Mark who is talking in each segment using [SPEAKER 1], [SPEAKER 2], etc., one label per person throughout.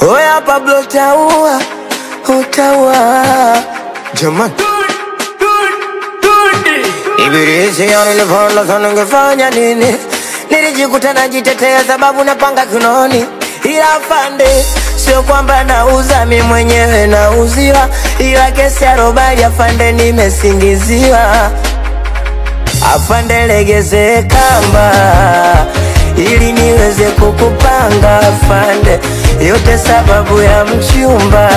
[SPEAKER 1] Oya Pablo utaua, utaua. Jamani, Ibilisi nilivona sana ningefanya nini? Nilijikuta najitetea sababu napanga kinoni. Ila afande, sio kwamba nauza mi mwenyewe nauziwa, ila kesi ya robali afande nimesingiziwa. Afande legeze kamba ili niweze kukupanga afande, yote sababu ya mchumba,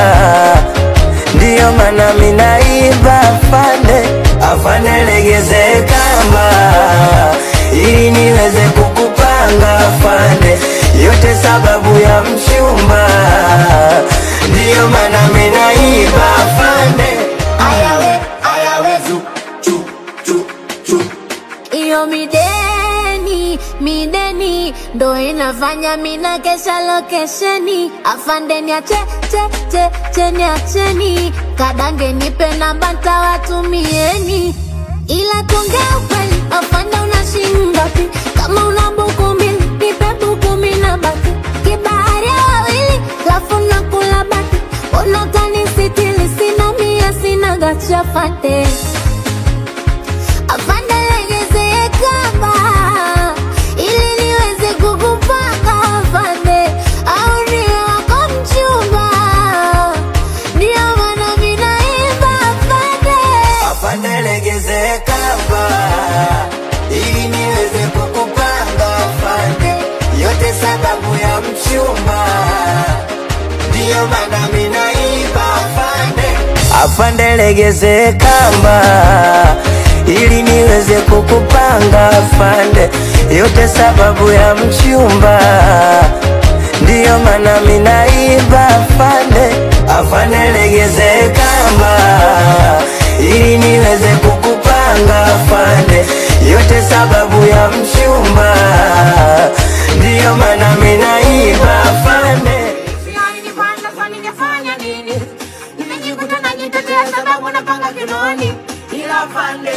[SPEAKER 1] ndiyo maana mimi naiba afande. Afande legeze kamba ili niweze kukupanga afande, yote sababu ya mchumba, ndiyo maana mimi naiba afande.
[SPEAKER 2] Ayawe, ayawe, zu, chu, chu, chu.
[SPEAKER 3] Iyo mideni, mideni ndo inafanya mina kesha lokesheni. Afande niache, che, che, che niacheni. Kadange nipe namba ntawatumieni. Ila tuongee ukweli, afande una shilingi ngapi? Kama una buku mbili, nipe buku mimi na baki. Kibahari ya wawili, lafu nakula baki. Mbona utanisitiri, sina mia, sina gacha afande. Afande legeze kamba ili niweze kukupanga afande, au niwe wako mchumba, ndio maana mimi naimba afande.
[SPEAKER 1] Afande legeze kamba ili niweze kukupanga afande, yote sababu ya mchumba, ndiyo maana mimi naiba afande. Afande legeze kamba ili niweze kukupanga afande, yote sababu ya mchumba, ndiyo maana mimi naiba afande. Afande legeze kamba ili niweze kukupanga afande, yote sababu ya mchumba, ndiyo maana mimi naiba afande.
[SPEAKER 2] Ningefanya nini? Nimejikuta najitetea sababu napanga kinoni.
[SPEAKER 1] Ila afande,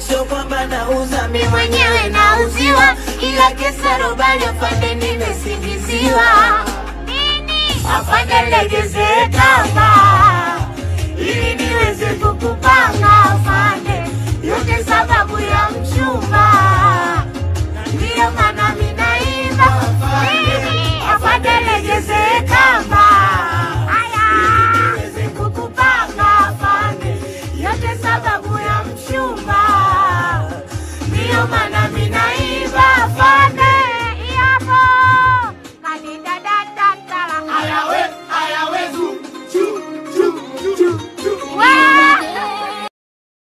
[SPEAKER 1] sio kwamba nauza mimi
[SPEAKER 3] mwenyewe nauziwa, ila kesa robali afande nimesingiziwa. Nini? Afande legeze kamba ili niweze kukupanga afande, yote sababu ya